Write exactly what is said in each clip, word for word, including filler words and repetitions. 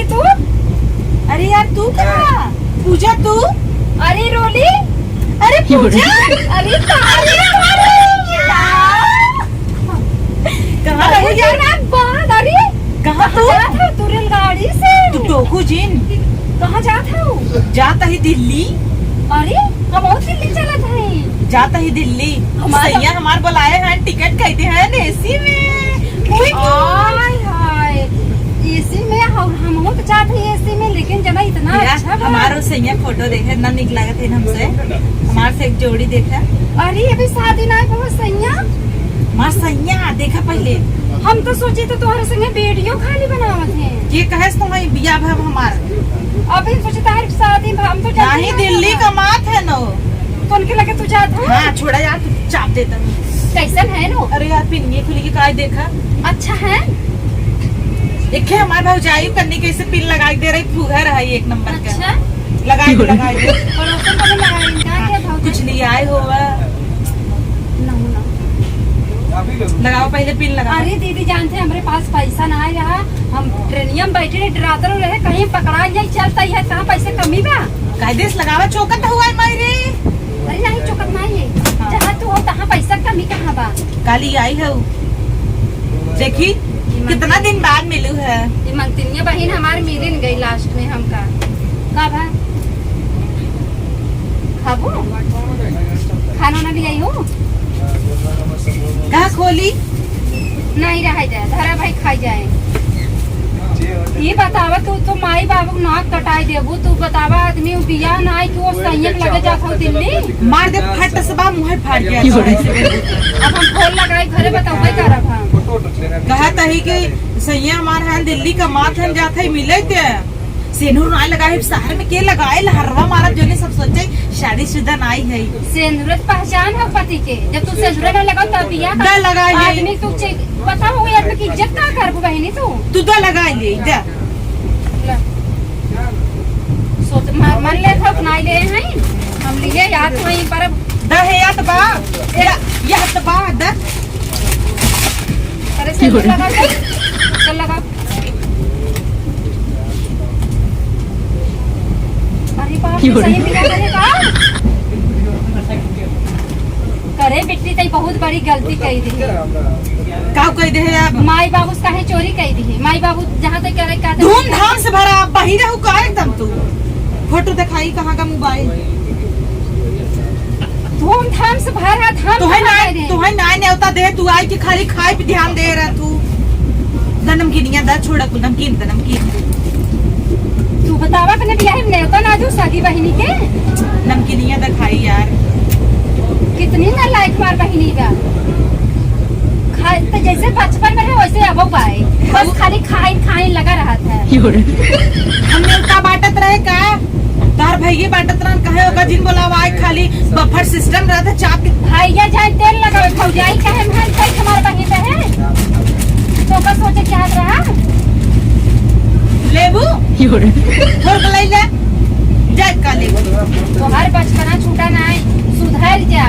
तू? अरे यार, तू कहाँ? पूजा, तू? अरे रोली? अरे पूजा? अरे, अरे, अरे, कहाँ रही यार? रात बाद, अरे, कहाँ तू? जात है तू रेलगाड़ी से? तू टोकू जिन। कहाँ जात है वो? जात ही दिल्ली। अरे, हम और दिल्ली चलत है। जात ही दिल्ली। हमार सैया हमार बुलाए हैं, टिकट खरीदे हैं एसी में। ओए, हाय, हाय। एसी में हम, हम हो तो जात है एसी में, लेकिन जना इतना भैया, अच्छा बा। हमारो सैया फोटो देखे, इतना निक लागत है हमसे। हमार से एक जोड़ी देखा। अरे, अभी शादी ना बहुत सैया। मार सैया, देखा पहले। हम तो सोचे तो तोहरे संगे वीडियो खाली बनावत हैं। ये कहे से तुम्हारी बिया भर हमार। अभी सोचे तोहरे शादी भा-, हम तो जाते नहीं, हैं दिल्ली ना। कमात है नो। तो उनके लगे तू जात हो? हाँ, छोड़ा यार, तू चाप देता हूँ। कैसन है नो? अरे यार, पिन्नी खुली के काय देखा? अच्छा है? एक है हमार भौजाई कन्नी कैसे पिन लगा के दे रही, फुहर है एक नंबर का। अच्छा? लगाई दे, लगाई दे। पड़ोसन को भी लगाई, का हाँ, क्या भाव कुछ दे? ले आए हो बा? ना, ना। लगाओ, पहले पिन लगाओ। अरे दीदी, जानते हैं, हमरे पास पैसा ना आए रहा, हम ट्रेनिया में बैठे रहे, डराते रहे, कहीं पकड़ा जाए, चलता ही है, कहाँ पैसे कमी बा? कायदे से लगावा, चौकत हुआ है माई रे। अरे नहीं, चौकत नहीं है, हाँ। जहाँ तू हो, तहाँ पैसा कमी कहाँ बा? काली आई है वो। देखी, कितना दिन बाद मिलू है। ये मंगतिनिया बहिन हमार मिलिन गई लास्ट में हमका। का भा? खाबू? खाना ना ले आई हो? का खोली? नहीं रह जाए, धरा भाई खाई जाए। ये बतावा, तू तो माई बाबू नाक कटाई देबू। तू बतावा, आदमी उ बियाह ना आई कि वो सैयद लगे जात हो दिल्ली। मार दे फट से बा, मुँह फाड़ गया। अब हम फोन लगाई, घरे बतावे करब हम। कहत ही कि सैया हमार हन दिल्ली कमात हन, जात है मिले ते। सेनुर ना लगाए, शहर में के लगाए, लहरवा मारत जोने सब सोचे शादीशुदा नाई है। सेनुर तो पहचान हो पति के, जब तू सेनुर ना लगाओ तब बियाह दा लगाए। आदमी तू चे-, बताओ वो आदमी की इज्जत का करबू बहिनी तू? तू दा लगाए ले, दा। ला। सोच, म-, मन ले था, अपनाई ले हैं। हम लिए याद वहीं पर अब दा है, या तो बा, या, या तो बा, दा। अरे, चल, लगा, चल। चल, लगा। अरे बाप रे, सही मिला करे बा। करे बिट्टी, तई बहुत बड़ी गलती कई दी। का कई दे है अब? माई बाबू से काहे चोरी कई दी? माई बाबू जहाँ तक करे का धूमधाम से भरा, बहिरा हूँ का एकदम तू। फोटो दिखाई कहाँ का मोबाइल? धूमधाम से भरा, धाम तोहे कहाँ नाय, करे? तोहे नाय नेवता दे, तू आई के खाली खाए पे ध्यान दे रहा तू। द नमकीनिया द, छोड़ा कुल नमकीन, द नमकीन। तू बतावा अपने बियाह में नेवता ना दू सगी बहिनी के? नमकीनिया द खाई यार। कितनी नालायक मार बहिनी बा। खा-, तो जैसे बचपन में रहे वैसे अबो बाए। बस खाली खाइन खाइन लगा रहत है। हम नेवता बांटत रहे का? तार भइये बांटत रहन, कहे ओकर जिन बोलावा, आए खाली बफर सिस्टम रहत है, चाप के। भइया जाए तेल लगावे, भौजाई कहे महल तक हमार बहिन रहे। तो ओकर सोचे चाहत रहा। लेबू? थोड़ के ले ले। जाए का लेबू? तोहार बचपना छूटा नाई, सुधर जा।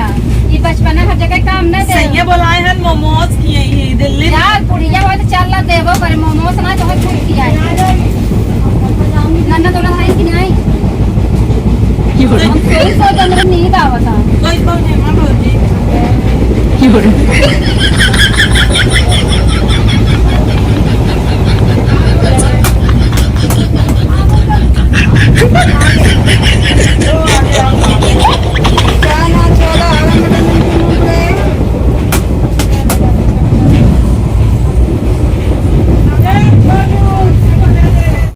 ई बचपना हर जगह काम न दे। सैया बोलाए हन, मोमोज खियाई है दिल्ली में। यार, बुढ़िया बात चल ला देबो करे, मोमोज ना तो कुछ खियाई। नन्ना तो लड़ाई की नहीं। हम सोई सोच हमरे नींद आवता। कोई कौन है, माँ भौजी?